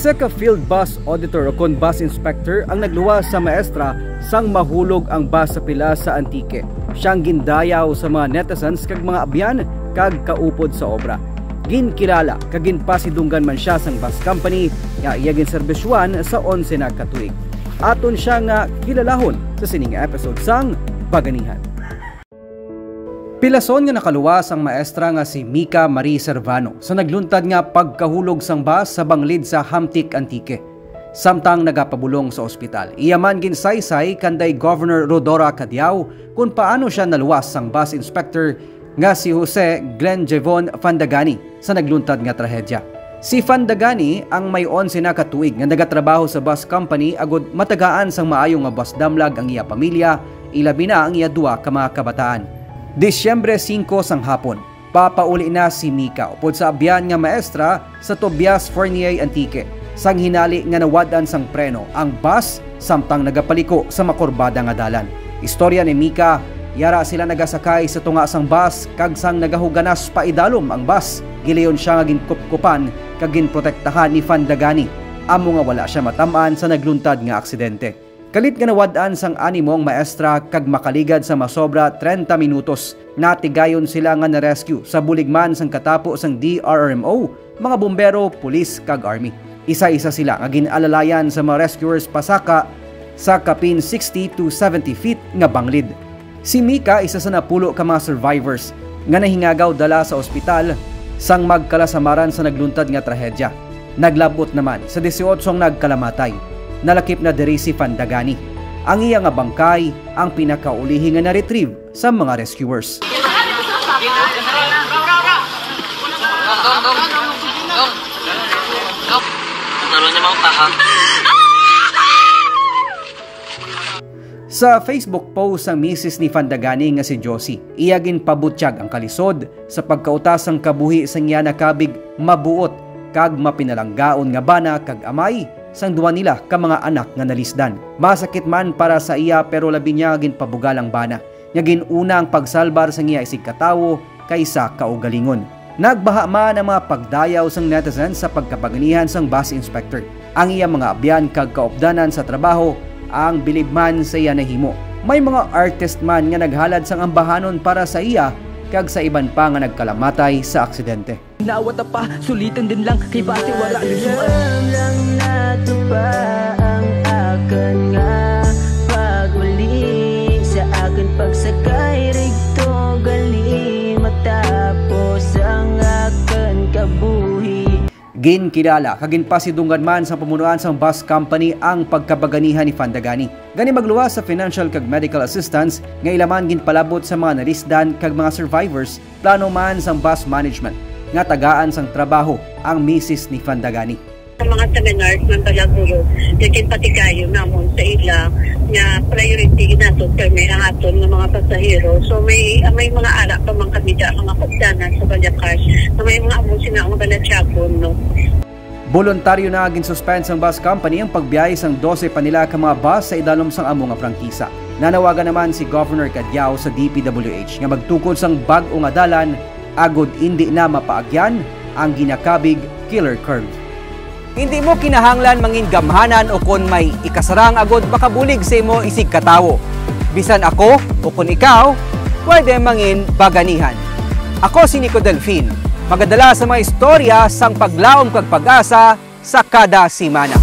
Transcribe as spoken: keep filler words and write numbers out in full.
Isa ka field bus auditor o kon bus inspector ang nagluwas sa maestra sang mahulog ang bus sa pila sa Antique. Siya ang gindayaw sa mga netizens kag mga abyan kag kaupod sa obra. Ginkilala kag ginpasidunggan man siya sang bus company nga iya ginserbisyuhan sa onse na ka tuig. Aton siya nga kilalahon sa sining episode sang Baganihan. Pilason nga nakaluwas ang maestra nga si Mika Marie Servano sa nagluntad nga pagkahulog sang bus sa banglid sa Hamtic, Antique, samtang nagapabulong sa ospital. Iya man ginsaysay kanday Governor Rhodora Cadiao kung paano siya naluwas sang bus inspector nga si Jose Glenn Jevon Fandagani sa nagluntad nga trahedya. Si Fandagani ang may onse na ka tuig nga nagatrabaho sa bus company agud matagaan sang maayo nga bus damlag ang iya pamilya, ilabi na ang iya duha ka mga kabataan. Disyembre singko sang hapon, papauli na si Mika upod sa abyan nga maestra sa Tobias Fournier, Antique, sang hinali nga nawad-an sang preno ang bus samtang nagapaliko sa makurbada nga dalan. Istorya ni Mika, yara sila nagasakay sa tunga sang bus kag sang nagahuganas paidalom ang bus, gilayon siya nga ginkupkupan kag ginprotektahan ni Fandagani, amo nga wala siya matam-an sa nagluntad nga aksidente. Kalit nga nawad-an sang animo ang maestra kag makaligad sa masobra treinta minutos, natigayon sila nga na-rescue sa bulig man sang katapo sang D R R M O, mga bumbero, pulis, kag army. Isa-isa sila nga gin-alalayan sa mga rescuers pasaka sa kapin sixty to seventy feet nga banglid. Si Mika isa sa napulo ka mga survivors nga nahingagaw dala sa ospital sang magkalasamaran sa nagluntad nga trahedya. Naglab-ot naman sa dieciocho ang nagkalamatay. Nalakip na diri si Fandagani. Ang iya nga bangkay ang pinakaulihi nga na-retrieve sa mga rescuers. Sa Facebook post sang misis ni Fandagani nga si Josie, iya ginpabutyag ang kalisod sa pagkauta sang kabuhi sang iya nakabig mabuot kag mapinalanggaon nga bana kag amay sang duha nila ka mga anak nga nalisdan. Masakit man para sa iya, pero labi niya nga ginpabugal ang bana, nga gin-una ang pagsalbar sang iya isigkatawo kaysa kaugalingon. Nagbaha man ang mga pagdayaw sang netizens sa pagkabaganihan sang bus inspector. Ang iya mga abyan kag kaupdanan sa trabaho ang bilib man sa iya nahimo. May mga artist man nga naghalad sang ambahanon para sa iya kag sa iban pa nga nagkalamatay sa aksidente. Nawata pa, sulitan din lang, kay base wala lusuan. Alam lang nato pa ang akan nga paguli sa akan pagsakay rigto gali matapos ang akan kabuhi. Ginkilala kag ginpasidunggan man sa pamunuan sang bus company ang pagkabaganihan ni Fandagani. Gani magluwas sa financial kag medical assistance nga ila man ginpalabot sa mga nalisdan kag mga survivors, plano man sang bus management nga tagaan sang trabaho ang misis ni Fandagani. Sa mga seminars ng Balaguro, naging patigayon namon sa ila nga priority nato permi ang aton nga mga pasahero. So may may mga ara pa man kami da, mga kaupdanan sa Balyakas, na may mga amo sila nga balatyagon, no? Boluntaryo na ginsuspend sang bus company ang pagbiyahe sang dose pa nila ka mga bus sa idalom sang amo nga prangkisa. Nanawagan naman si Governor Cadiao sa D P W H nga magtukod sang bag-o nga dalan agud indi na mapaagyan ang ginakabig killer curve. Hindi mo kinahanglan mangin gamhanan o kon may ikasarang agud makabulig sa imo isig katawo. Bisan ako o kon ikaw, pwede mangin baganihan. Ako si Nico Delfin, magadala sa mga istorya sang paglaom kag pag-asa sa kada semana.